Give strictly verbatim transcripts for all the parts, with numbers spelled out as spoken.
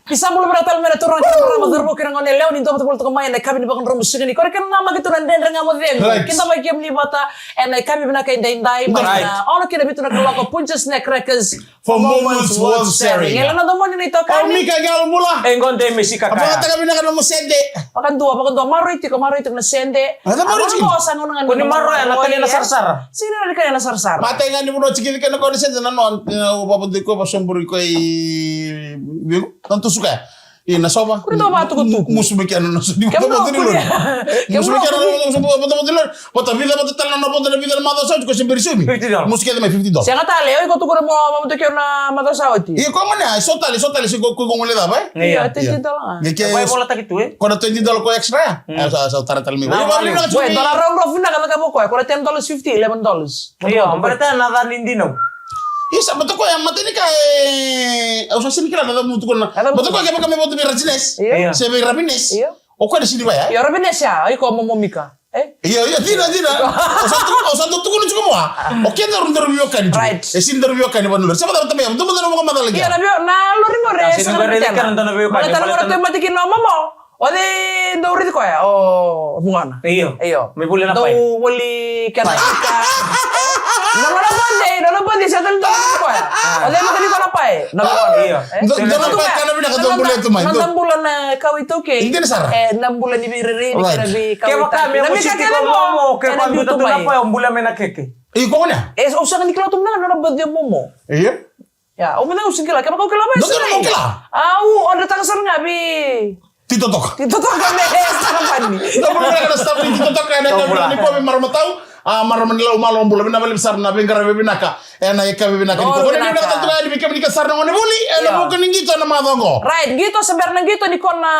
Ni sa bula vinaka tale mai na turaga kei na marama, cauravou kei na goneyalewa, ni dua vata voli toka mai ena yakavi ni vakadromu siga nikua. Kena namaki tu na Dredre Ga Mo Cegu. Right. Kidavaki kemuni vata ena yakavi vinaka edaidai, mai na ono ki na vitu na kaloko, Punjas Snack Crackers. For moments worth sharing. Gele na domoni na itokani. Au Mika Galo Bula. E gode me sika kaya. Vakataka vinaka na mo sede. Vakadua, vakadua, maroroi tiko, maroroi tiko na sede. Sa maroroi tiko. Ko ni maroroya na kania na sarasara. Sega ni kania na sarasara. Matai ga ni vanua tiko kina ko na sede na noa, na vavadui ko vasoburi ko i Vigo. Na tusuka. Ina sova. Kuri dau vatukutuku. Musu me kena na sudi. Kemno kuri. Musu me kena na sudi. Vata vica vata tale na vata na vica na macawa sa tiko se beri sumi. Fifty dollars. Musu kena mai fifty dollars. Sega tale, oi ko tukuna mo vata kena macawa sa oti. Io ko ngone ai so tale, so tale se ko ko ngole dava. Io, twenty dollars. Ke ke. Vai vola taki tu e. Ko na twenty dollars ko extra ya. Sa sa tara tale mi. Io, vale na. Wait, dala round off na ka ka mo ko. Ko na ten dollars fifty, eleven dollars. Io, baleta na ca ni dinau. Isa, baleta koya matani ka e, au sa sini kila na ca mutu kona. Baleta koya ke baka me votu vei Rajines. Io. Se vei Ravines. Io. O koya na sini vaya. Io, Ravines ya, iko momo Mika. E? Io, io, dina, dina. O sa tu, o sa tu tukuna tiko moa. O keda ru daru vio kani tiko. Right. E sini daru vio kani vanua. Sa vata vata me, tu vata na moka madala kia. Io, na vio, na lori more, sa vata na vio kani. Baleta na moka tu matiki na momo. O cei dau raici koya? O vugona. Io. Io. Me vuli na pai. Dau voli kena ika. Na nona birthday, na nona birthday, sa dau raici koya. O cei maka ni kona pai? Na vugona. Io. Dau na pai kana vinaka dau bula tu mai. Na dau bula na kawa iTaukei. Dina sara. E, na bula ni veirerei, ni kena veikawa iTaukei. Kevaka me musiti ko momo, kevaka me biuta tu na pai, o bula me na keke. Iko gona? E, o sega ni kila tu na nona birthday momo. Io. Ya, o mada usi kila, kevaka o kila mai. Dodonu mo kila. Au, o dra taka sara ga vei. Titotoka. Titotoka me e sara pani. Dodonu mo kila na staff ni Titotoka ena yakavi ni kovi marama tau. A marama ni lau malo bula, vinaka valevu sara na veiqaravi vinaka. Ena yakavi vinaka ni kovi. Ni vinaka tale tu ga ni vei kemuni ka sara na gone vuli ena vuku ni qito ena macawa oqo. Right, qito se bera na qito ni ko na.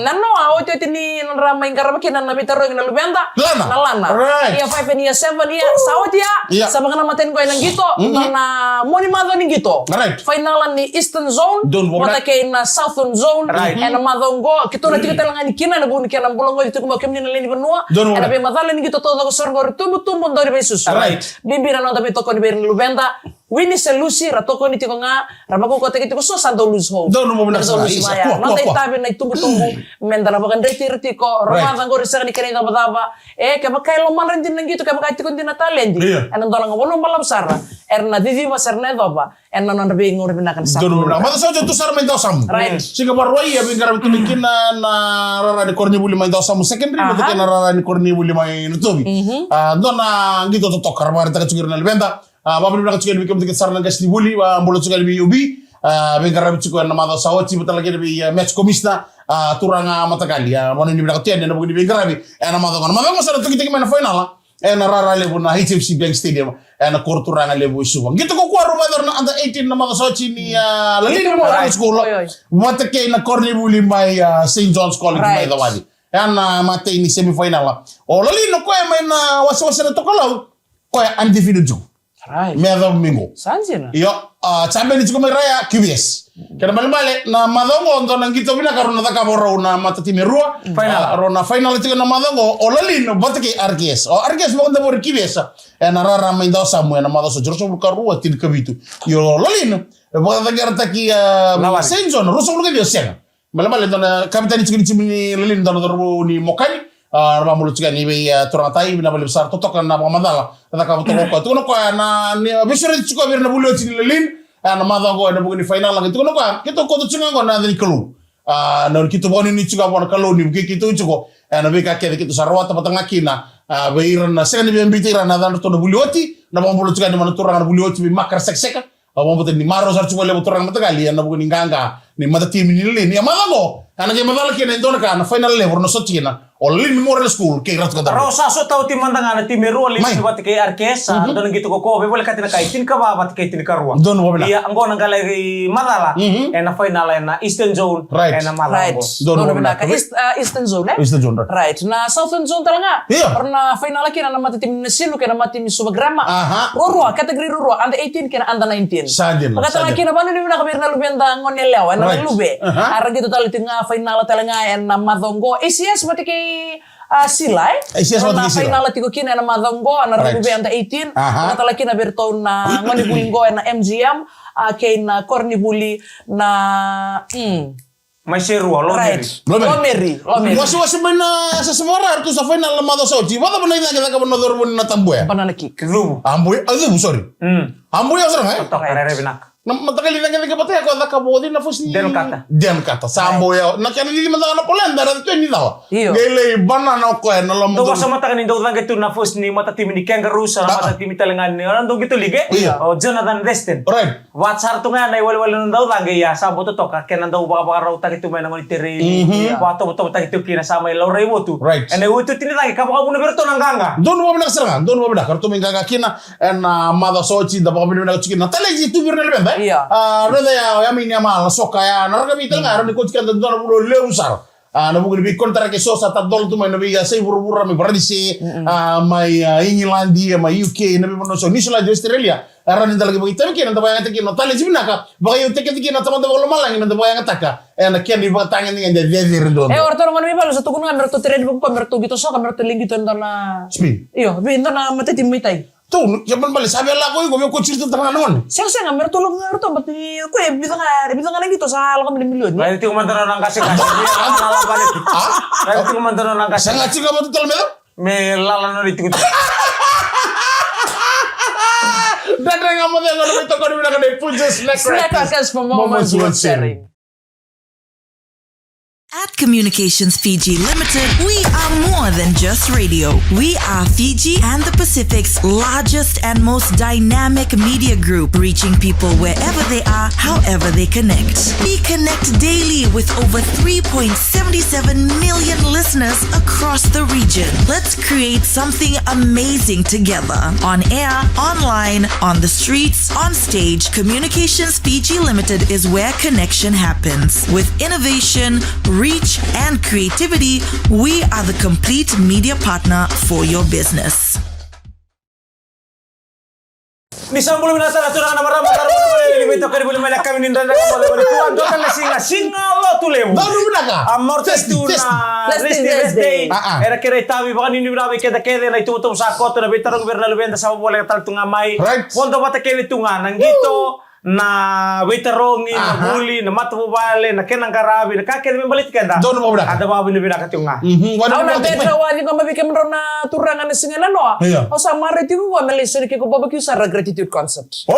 Na noa, otioti ni nodra mai qarava kina na veitarogi na luveda. Lana. Na lana. Right. Ia five and ia seven ia sa oti ia. Ia. Sa vakanamata ni qo ena qito, na moni macawa ni qito. Right. Fainala ni Eastern Zone, vata kei na Southern Zone. Right. Ena macawa oqo, keitou na tiko tale ga ni kina ena vuku ni kena bula qo, tiko mai kemuni na lewe ni vanua. Ena veimacala ni qito taucoko sara qori, tubutubu dau ni veisusu. Right. Bibi na noda veitokoni vei ira na luveda. Wini se lusi, ra tokoni tiko ga, ra vakaukauataki tiko, so sa dau lose hope. Donu mo vinaka sara, isa, kua, kua, kua. Noda itavi na itubutubu, meda na vakadreti ira tiko, rogoca qori sega ni kena icavacava. E, kevaka e lomadra dina na qito, kevaka e tiko dina na taledi. Ena dua na gauna balavu sara, era na ciciva, se ra na yacova ena nodra veigauna vinaka na sa. Donu mo vinaka. Macawa sa oti tu sara mai Dawasamu. Right. Siga Vakarauwai, a veiqaravi tu mai kina na rara ni koronivuli mai Dawasamu Secondary, vata kei na rara ni koronivuli mai Natovi. A, dua na qito totoka, ra vakaraitaka tiko ira na luveda. A, vakavinavinaka tiko yani vei kemuni kece sara na qasenivuli, a, bula tiko yani vei Obi. A, veiqaravi tiko ena macawa sa oti, vata tale kina vei, a, match commissioner, a, turaga mataqali, a, vakanuinui vinaka tu yani ena vuku ni veiqaravi ena macawa qo. Na macawa qo sa na tokitaki mai na fainala ena rara levu na H F C Bank Stadium, ena koro turaga levu e Suva. Qito ko koya rau vakayacora na under eighteen na macawa sa oti ni, a, Lalini Memorial School. Oi, oi. Vata kei na koronivuli mai, a, Saint John's College mai Cawali. Ena matai ni semifinala. O Lalini o koya mai na wasewase na Tokalau. Koya undefeated tiko. Right. Me yacova mai qo. Sa dina. Io, a, champion tiko mai raya, Q V S. Kena balebale, na macawa qo, dua na qito vinaka rau na cakava rau na matatimi e rua. Final. A, rau na final tiko na macawa qo, o Lalini vata kei R K S. O R K S vakadavori Q V S. Ena rara mai Dawasamu, ena macawa sa oti, ruasagavulu ka rua, tinikavitu. Io, Lalini, e vakacaqarataki, a, Saint John, ruasagavulu ka ciwa sega. Malemale dua na kapiteni tiko ni timi ni Lalini, dua na cauravou ni Mokani. A, ra vakabula tiko yani vei, a, turaga tai, vinaka vakalevu sara, totoka na vakamacala. Na cakava toka o koya. Tukuna o koya na, ni, a, veisureti tiko vei ira na vuli oti ni Lalini. A, na macawa oqo ena vuku ni fainala. Tukuna o koya, keitou kauta tiko ga oqo na yaca ni Kalou. A, na keitou vakanuinui tiko vua na Kalou ni vukei keitou tiko. A, na veika kece keitou sa rawata vata ga kina. A, vei ira na sega ni via biuta ira na yacadratou na vuli oti. Na vakabula tiko yani vua na turaga na vuli oti vei Makara Sekaseka. Au vakabauta ni marau sara tiko vakalevu turaga mataqali ena vuku ni qaqa ni matatimi ni Lalini. Ia macawa oqo, ena qai macala kina e dua na ka, na final level na soti kina o Lalini Memorial School kei Ratu Kadarau. Rau sa sota oti mada ga na timi e rua, Lalini vata kei R K S, a, dua na qito ko koya, veivolekati na kai tinikava vata kei tinikarua. Donu vakavinaka. Ia oqo na qai lai macala ena final ena Eastern Zone, right, ena macawa oqo. Right. Donu vakavinaka. East, a, Eastern Zone, e? Eastern Zone, right. Right. Na Southern Zone tale ga. Ia. Rau na final kina na matatimi ni Nasinu kei na matatimi ni Suva Grammar. Aha. Ruarua, category ruarua, under eighteen kei na under nineteen. Sa dina, sa dina. Vakatale kina vakanuinui vinaka vei ira na luveda goneyalewa, ena, right, luve. Aha. A ra qito tale tiko ga final tale ga ena macawa oqo. A C S vata kei A Sila, e? E, Sila, Sila. Na fainala tiko kina ena macawa qo, na Rugby Under eighteen. Aha. Na tala kina vei iratou na gone vuli qo ena M G M, a, kei na koronivuli na, mm. Mai Serua, Lomeri. Right. Lomeri. Lomeri, Lomeri. Wasewase mai na Sasavara, eratou sa fainala na macawa sa oti. Vakacava na icakacaka vua na cauravou ni Natabua? Banana kick. Cuvu. A boy, a cuvu, sorry. Mm. A boy, a sara ga, e? Toka, rairai vinaka. Na mataqali cakacaka vata ya ko caka voli na fosi ni Dean Carter. Dean Carter. Sa boya. Na kena cici mada ga na Poland, era tu ni cava. Io. Qai lai banana o koya na loma. Dou vakasamataka ni dau caqe tu na fosi ni matatimi ni Kangaroos, na matatimi tale ga ni, era dau qito ligi. Io. O Jonathan Dustin. Right. Vata sara tu ga na iwalewale na dau caqe, ia sa boto toka, kena dau vakavakarautaki tu mai na gone ni tereni. Mhm. Vakatovotovotaki tu kina sa mai laurai votu. Right. Ena iututi ni caqe ka vakavuna vei iratou na qaqa. Donu vakavinaka sara ga, donu vakavinaka. Ratou mai qaqa kina. Ena, a, macawa sa oti, da vakavinavinaka tiko kina na talei tu vei ira na luveda, e? Ia. A, raica ya, ya mai Niamala, soka ya, na rakavi tale ga, rawa ni kauti keda dua na vula levu sara. A, na vuku ni veikonitaraki eso sa tadola tu mai na veiyasai vuravura, mai Varanise, a, mai, a, Igiladi, mai U K, na veivanua eso, Niusiladi, Australia. A, rawa ni da laki vakaitavi kina, da vakayagataki kina na talei vinaka, vakaiuteketi kina na Tamada Vakalomalagi, me da vakayagataka ena kena ivakatagedegede cecere duadua. E, o ratou na gone mai vale, sa tukuna ga me ratou tereni vakakoya, me ratou qito soka, me ratou lai qito e dua na spin. Io, vei dua na matatimi mai tai. Tou, ia, balebale, sa via lako iko, via ko tiri tu tara na gone. Sega, sega, me ratou lako ga ratou, but ni, ko e vica ga, e vica ga na qito sa lako mai na milioni. Rai tiko mada na nona qaseqase, ni na lala vale tu. A? Rai tiko mada na nona qaseqase. Sega tiko mada tale mada. Me lala na nona itukutuku. Dredre ga mo cegu na veitokoni vinaka nei Punjas Snack Crackers. Snack Crackers for moments worth sharing. At Communications Fiji Limited, we are more than just radio. We are Fiji and the Pacific's largest and most dynamic media group, reaching people wherever they are, however they connect. We connect daily with over three point seven seven million listeners across the region. Let's create something amazing together. On air, online, on the streets, on stage, Communications Fiji Limited is where connection happens. With innovation, reach, and creativity, we are the complete media partner for your business. Ni sa bula vinaka sara turaga na marama, tara bula vale ni veitokani voli mai na kami ni dredre ka moce voli tua dua tale na siga, siga Lotulevu. Donu vinaka. A maroroi tu na Thirsty Thursday. Era kere itavi vakanuinui vinaka vei keda kece na itubutubu sa koto, na veitarogi vei ira na luveda sa voleka tale tu ga mai. Right. Vodo vata kece tu ga na qito, na veitarogi, na vuli, na matavuvale, na kena qaravi, na ka kece me baleti keda. Donu vakavinaka. Eda vakavinavinaka tiko ga. Mhm. Au na Petra Waci, qo mai vei kemudrau na turaga na siga nanoa. Io. Au sa maroroi tiko qo me lai soli keiko barbecue sara gratitude concert. O,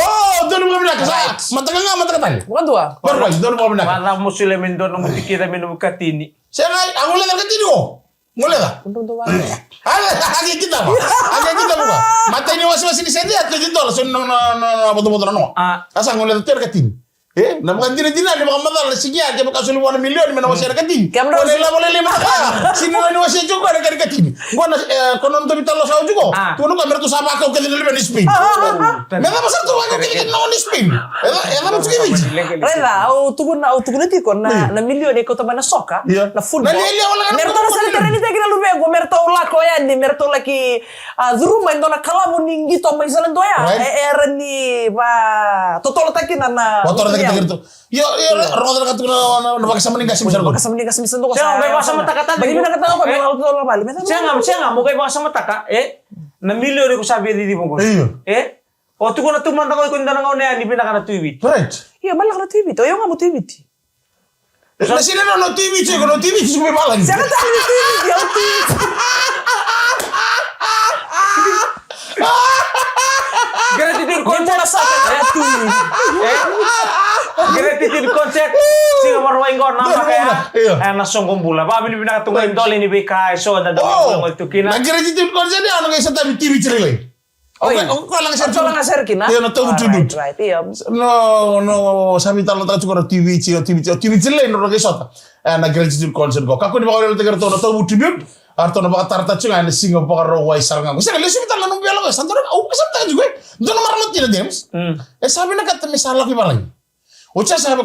donu vakavinaka sa. Right. Mataka ga, mataka tale. Vakadua. Perfect, donu vakavinaka. Vacava mo solia me dua nomu tikica me nomu katini. Sega, a guileca na katini o. Guileca. Dodonu vakavinaka. A, a, a, a, kita vua. A, kita vua. Matai ni wasewase ni sede, a, twenty dollars, so na, na, na, na, vodovodo na noa. A. A sa guileca tu na katini. E, na vakadinadina ni vakamacala na siga ya, kevaka soli vua na milioni me na wasea na katini. Kemudou. Ko na ilavo lailai mataka. Sega ni wasea tiko na kena katini. Qo na, e, ko na nodatou veitalanoa sa oti qo. A. Tukuna o koya me ratou sa vakau kece na luvena i Spain. Me cava sa ratou vakau kece na gone i Spain? E ca-, e cava tiko i Viti? Raica, au tukuna, au tukuna tiko na, na milioni e kauta mai na soka, na football. Na lialia wale ga na. Me ratou na sara terenitaki na luvequ, me ratou lako yani, me ratou laki, a, curuma e dua na kalavu ni qito mai Salado ya. Right. E, era ni va totolotaki na, na. Va totolotaki na. Io, io, rogoca na ka tukuna na, na, na vakasama ni qase mai Salado. Vakasama ni qase mai Salado. Sega, mo qai vakasamataka tale. Sega, sega, mo qai vakasamataka, e? Na milioni ko sa via ciciva qo. Io. E? O tukuna tu mada qo iko ni dua na gauna ya ni vinaka na Tui Viti. Right. Io, malaka na Tui Viti. O iko ga mo Tui Viti. Na sina na, na Tui Viti, iko na Tui Viti, iko mai valagi. Sega tale ni Tui Viti, au Tui Viti. Gratitude concert. Ni mona sa ka na Tui Viti. E? Gratitude concert. Siga Vakarauwai qo na maka ya. Io. E, na soqo bula. Vakavinavinaka tu ga i dole ni veika eso da dau bula tu kina. Na gratitude concert ya, na qai sa tavi Tui Viti lailai. Oi. O koya, o koya laga sere. O koya laga sere kina. Io, na Tauvu Tribute. Right, right, io. No, no, sa veitalanoataka tiko na Tui Viti, o Tui Viti, o Tui Viti lailai na ratou qai sota. E, na gratitude concert qo. Kakua ni vakaweleweletaki iratou na Tauvu Tribute. A ratou na vakataratara tiko ga ena Siga Vakarauwai sara ga qo. Sega, lesu vei tale na nomu veiyalayalati. Sa dua na, au vakasamataka tiko, e. Dua na marama tina, James. Mm. E sa vinakata me sa lako i valagi. Oti sa na,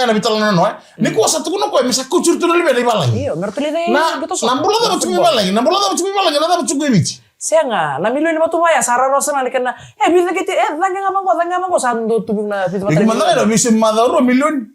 e, na veitalanoa, e. Nikua sa tukuna o koya me sa kauti iratou na luvena i valagi. Io, me ratou lai na, na bula cava tiko i valagi, na bula cava tiko i valagi, na cava tiko i Viti. Sega, na milioni vata vaya sa rawarawa sara na kena, e, vica kei, e, cagi ga vaqo, cagi ga vaqo, sa dau tu vei na vica vata. Iko mada ga na veiso macawa rua milioni.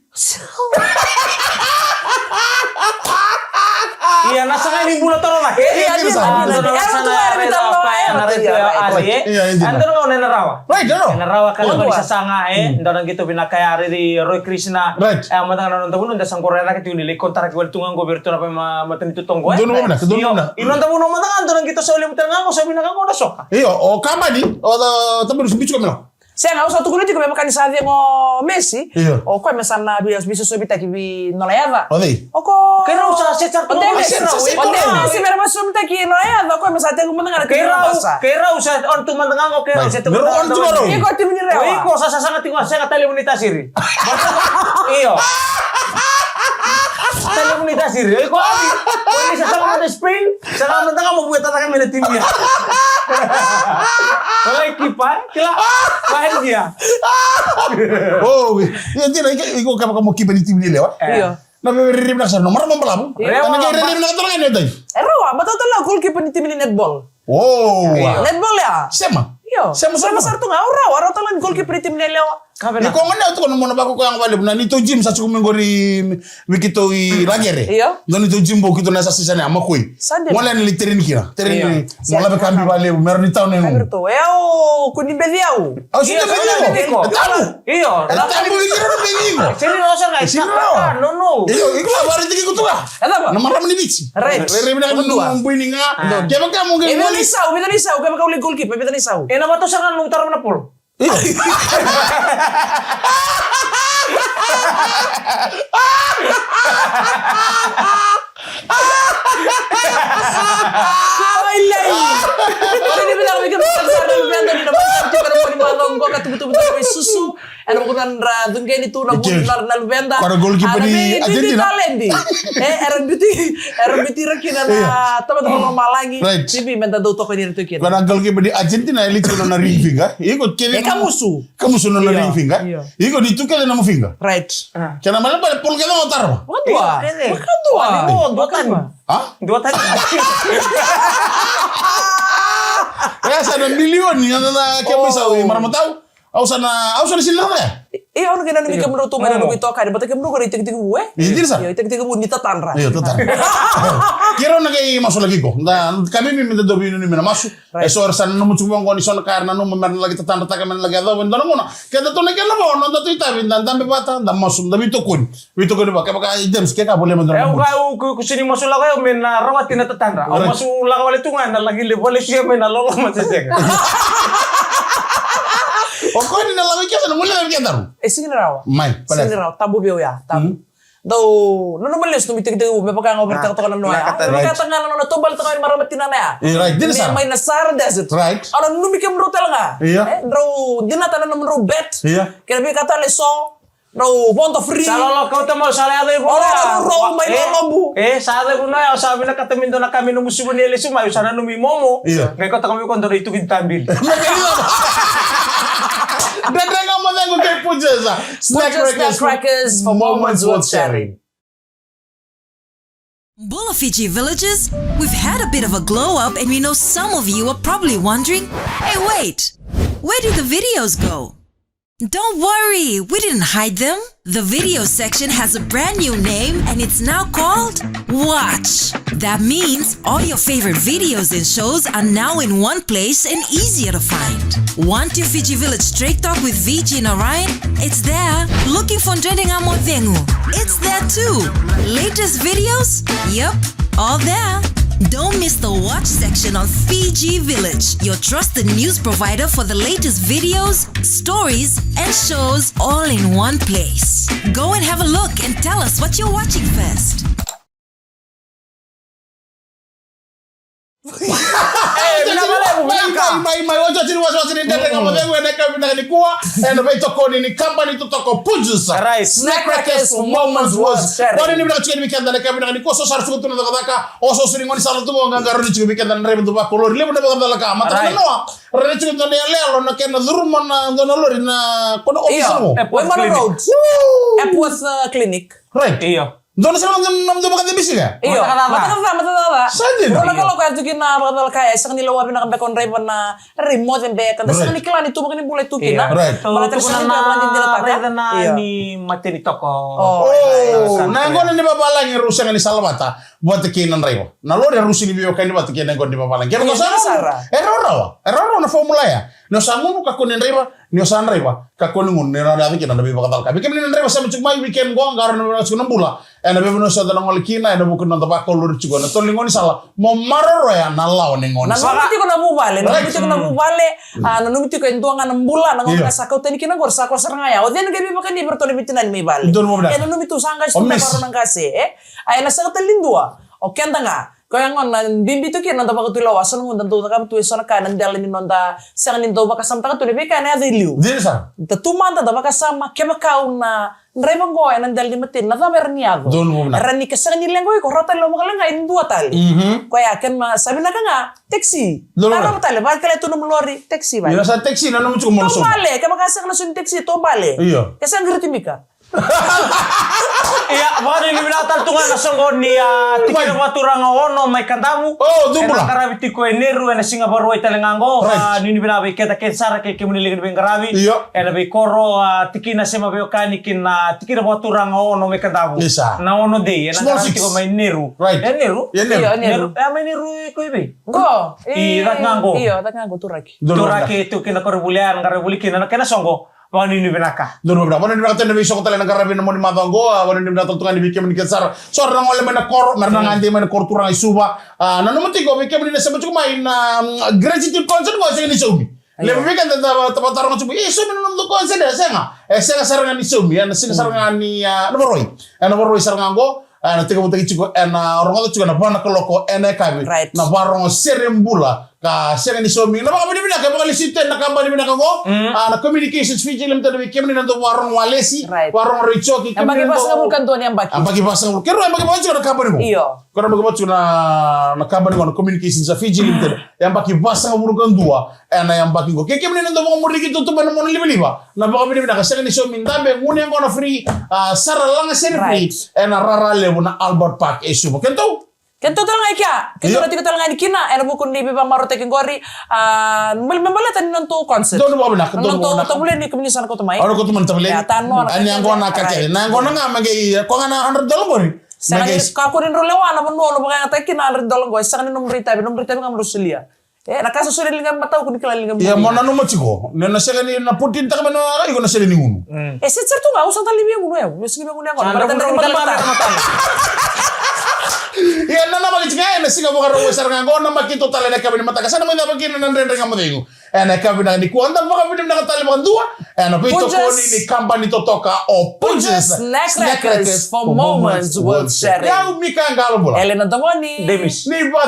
Ia na saga ni bula toro na. Ia, ia, dina, dina, dina. Era tu era vita loa, era tu era. Ia, ia, dina. Ena rawa. Right, no. Ena rawa ka lako ni sasaga, e, dua na qito vinaka ya, raici Roy Krishna. Right. E, mada ga na noda vanua, da sa qoro ya cake tiko ni lai kontaraki wale tu ga qo vei iratou na veimatanitu toqo, e. Dua na vanua, dua na vanua. Io, i noda vanua mada ga, dua na qito sa levu tale ga qo, sa vinaka qo na soka. Io, o Kabani, o da, Tabani, biu tiko mai na. Sega, au sa tukuna tiko me vaka ni sa cegu o Messi. Io. O koya me sa na via, via sosovitaki vei nona yaca. O cei? O ko. Keirau sa set up. O Dele. O Dele, se me ra via sosovitaki nona yaca, o koya me sa tekivu mada ga na timi ni Rewa. Keirau sa on tu mada ga, o keirau sa tekivu mada ga. Iko timi ni Rewa. Iko sa sasaga tiko, sega tale ni tasiri. Io. Tale ni tasiri. Iko ali. Ko ni sasaga mada Spain. Sa ka mada ga mo vueta taka mai na timi ya. Ko lai kipa, kila. Bahen dia. Oh, ia dina, iko, iko kevaka mo kipa ni timi ni lewa. Io. Na veivererevi na sara, no marama balavu. Io. Na qai rerevina tale ga ni dai. E rawa, matata la goalkeeper ni timi ni netball. Oh. Netball ya. Sema. Io. Sema, sema. Sema sara tu ga, au rawa, au rawa tale ga ni goalkeeper ni timi ni lewa. Ni ko gone au tukuna mo na vakakoya ga valevu na neitou gym sa tiko mai qori vei keitou i Laqere. Io. Dua neitou gym vou keitou na sa sisana ya Makoi. Gole yani lai tereni kina. Tereni mo lave kabi valevu me rawa ni tau na igu. Kabi tu. E au ko ni beci au. Au sini beci au. Tabu. Io. E tabu vei kira na beci igu. Sini rosa ga. Sini rosa. No, no. Io, iko la vare tiki kutuka. Na marama ni Viti. Right. Rere mina ka no bui ni ga. Kevaka mo qai. E vita ni sau, vita ni sau, kevaka uli goalkeeper, vita ni sau. E na vato sa ga no taro na polo. Susu. Era vukuna ra cugeni tu na vuli na luveda. Kora goalkeeper ni Argentina. Talenti. E, era biuti, era biuti ira kina na tamata lomalagi. Right. Tivi me da dau toka ni ira tu kina. Kora goalkeeper ni Argentina, e liu tu na ring finger. Iko kele na kamusu. Kamusu na ring finger. Iko ni tu kele na mo finger. Right. Kena mala bale polo kele o tarava. Wadua. Makadua. Dua tani. Ha? Dua tani. E sa na milioni, na, na, na, kemisa, i maramatau. Au sa na, au sa na sila ya. E, au na kena nanumi kemudrau tu mai na noqu itokani, baleta kemudrau qori itekitekivu, e? Io, dina sara. Io, itekitekivu ni tatadra. Io, tatadra. Keirau na qai masulaki iko. Da, ka bibi me da dau veinanumi na masu. Right. E so era sa nanuma tiko vaqo ni so na ka era nanuma me ra na laki tatadrataka me na laki yacova e dua na gauna. Keda tu na kena vo, noda tu itavi, da dabe vata, da masu, da veitokoni. Veitokoni vaka, kevaka i James, ke ka volea me dua na. Au ka, au ku, kusini masu lako, au me na rawati na tatadra. Au masu lako wale tu ga, na laki levu wale sia me na loloma se sega. O koya ni na lako i kesa, na gole na vei keda ru. E sigi ni rawa. Mai, pale. Sigi ni rawa, tabu vei au ya, tabu. Dau, nanuma lesu, nanumi tekitekivu, me vaka ga au veretaka toka na noa ya. Right. Me vaka ga na nona taubale toka ni marama tinana ya. Right, dina sara. Mai na Sahara Desert. Right. Au nanumi kemudrau tale ga. Io. E, drau, dinata na nomudrau bet. Io. Kena veika tale so. Rau vodo free. Sa lolo kauta mai, sa yaco i vanua. Rau mai na lobu. E, sa yaco i vanua, au sa vinakata me dua na ka me nomu siva ni lesu mai, au sa nanumi momo. Io. Qai kauta mai ko dua na ituki tabili. Dredre Ga Mo Cegu kei Punjas. Snack Crackers for moments worth sharing. Bula Fiji Villagers, we've had a bit of a glow up and we know some of you are probably wondering, "Hey, wait, where did the videos go?" Don't worry, we didn't hide them. The video section has a brand new name and it's now called Watch. That means all your favorite videos and shows are now in one place and easier to find. Want your Fiji Village Straight Talk with V G and Orion? It's there. Looking for Dredre Ga Mo Cegu? It's there too. Latest videos? Yep, all there. Don't miss the Watch section on Fiji Village, your trusted news provider for the latest videos, stories, and shows all in one place. Go and have a look and tell us what you're watching first. E, vinaka valevu, vinaka. Mai, mai, mai, oti, oti ni wasiwasi ni Dredre Ga Mo Cegu ena yakavi vinaka nikua, ena veitokoni ni kabani totoka Punjas. Right. Snack Crackers for moments worth sharing. Koni ni vinaka tiko ni weekend ena yakavi vinaka nikua, so sara suka tu na cakacaka, o so siri goni sala tu qo, qaqarauni tiko weekend ena draiva tu vakolori, levu na vakacalaka, mataka na noa, rairai tiko dua na yaloyalo, na kena curuma na dua na lori na kona ofisa qo. Waimanu Road. Epworth, uh, Clinic. Right. Io. Dua na sala na dua vakacabisi ka? Io. Mata ka cava? Mata ka cava, mata ka cava. Sa dina. Rua na kaloko e tu kina vakacalaka, e sega ni lewa vinaka beka o draiva na rairai moce beka. Da sega ni kila ni tuvaki ni bula e tu kina. Right. Baleta ni sega ni beka vakadinadinataka. Raica na ni mateni toko. Oh, na yaqona ni vavalagi rau sega ni sala vata vata kei na draiva. Na lori e rusi ni veiwekani vata kei na yaqona ni vavalagi. Kevaka sa gunu, e rawarawa. E rawarawa na fomula ya. Ni o sa gunu, kakua ni draiva. Ni o sa draiva, kakua ni gunu, ni o na yaco kina na veivakacalaka. Vei kemuni na draiva, sema tiko mai weekend qo, qarauna vinaka tiko na bula. Ena veivanua sa da na gole kina, ena vuku ni noda vakalori tiko ena tolo ni gaunisala, mo maroroya na lawa ni gaunisala. Nanumi tiko na vuvale, nanumi tiko na vuvale, a, nanumi tiko e dua ga na bula, na gauna ga sa kau tani kina qori sa koya sara ga ya. O cei na qai veivakani vei iratou na veitinani mai vale? Donu mo vinaka. E nanumi tu sa qasi tu na varo na qase, e? A, ena sega tale ni dua. O keda ga. Koya gona bibi tu kina na noda vakatulewa, so na gauna da dau cakava tu e so na ka ena dela ni noda sega ni dau vakasamataka tu na veika ena yaco i liu. Dina sara. Da tu mada da vakasama, kevaka au na draiva qo ena dela ni mateni, na cava era ni yaco. Donu mo vinaka. Era ni ka sega ni leqa o iko, rawa tale o vakaleqa e dua tale. Mhm. Koya kena sa vinaka ga, taxi. Donu mo vinaka. Rawa tale, vakakele tu nomu lori, taxi vale. Io, sa taxi, nanumi tiko mo na sobu. Tau vale, kevaka sega na so ni taxi, tau vale. Io. Ke sega ni riti mika. Ia, vakanuinui vinaka tale tu ga na soqo ni, a, tikina vakaturaga ono mai Kadavu. O, dubula. Ena qaravi tiko e Neru, ena siga Vakarauwai tale ga qo. Right. A, nuinui vinaka vei keda kece sara kei kemuni liga ni veiqaravi. Io. Ena veikoro, a, tikina sema veiwekani kina, a, tikina vakaturaga ono mai Kadavu. Isa. Na ono dei, ena qaravi tiko mai Neru. Right. E Neru? E Neru. Io, Neru. Neru. E, a, mai Neru i ko i vei? Qo. I cake ga qo. Io, cake ga qo, Turaki. Turaki, tu kina koronivuli ya, ena qaravi vuli kina, na kena soqo. Vakanuinui vinaka. Donu vinaka. Vakanuinui vinaka tale na veisoko tale na qaravi ena moni macawa qo, a, vakanuinui vinaka tale tu ga ni vei kemuni kece sara. So ra na gole mai na koro, me ra na gade mai na koro turaga i Suva. A, nanuma tiko vei kemuni na sema tiko mai na, mm, gratitude concert qo e sega ni saumi. Io. Levu vei keda da, da, da, da taroga tiko, e, saumi na nomudrau concert, e sega. E sega sara ga ni saumi, ena sega sara ga ni, a, na Vakarauwai. Ena Vakarauwai sara ga qo, a, na tekivutaki tiko, ena rogoca tiko, ena va na kaloko, ena yakavi. Right. Na vakarogo sere bula. Ka sega ni saumi. Na vakavinavinaka, e vakalesui tu ena kabani vinaka qo. Mm. A, na Communications Fiji Limited vei kemuni na dau vakarogo walesi. Right. Vakarogo raijoki. Yabaki vasagavulu ka dua ni yabaki. Yabaki vasagavulu. Keirau yabaki vakatikina na kabani qo. Io. Keirau yabaki vakatikina na, na kabani qo, na Communications Fiji Limited. Yabaki vasagavulu ka dua ena yabaki qo. Kei kemuni na dau vakamuri keitou tu mai na monalivaliva. Na vakavinavinaka, sega ni saumi, dabe, gunu yaqona free, a, sara lagasere free. Right. Ena rara levu na Albert Park e Suva. Keitou? Keitou tale ga i kea, keitou na tiko tale ga ni kina, ena vuku ni veivakamarautaki qori, a, me baleta ni nodatou concert. Donu vakavinaka, donu vakavinaka. Nodatou tavale ni kemuni sa na kauta mai. Au na kauta mai na tavale. Ia, tanoa na ka kece. Na yaqona ga me qai, ko ga na hundred dollar qori. Sega ni, kakua ni drau lewa na vanua o na vakayagataka kina na hundred dollar qori, sega ni nomudrau itavi, nomudrau itavi ga mo drau solia. E, na ka sa solia na liga matau, ko ni kila na liga. Ia, mo nanuma tiko. Ni na sega ni na putinitaka mai na, iko na sega ni gunu. Mm. E, se sara tu ga, au sa tale ni via gunu, e, au sega ni via gunu, e, au. Sa na gunu, gunu, gunu, gunu, gunu. Ia, na namaki tiko, e, na siga Vakarauwai sara ga qo, namaki tu tale na yakavi ni mataka. Sa na mai cava kina na Dredre Ga Mo Cegu. Ena yakavi vinaka nikua, da vakavinavinaka tale vakadua. Ena veitokoni ni kabani totoka o Punjas Snack Crackers for moments worth sharing. Au Mika Qalobula. Elena Dogoni. Demis. Ni va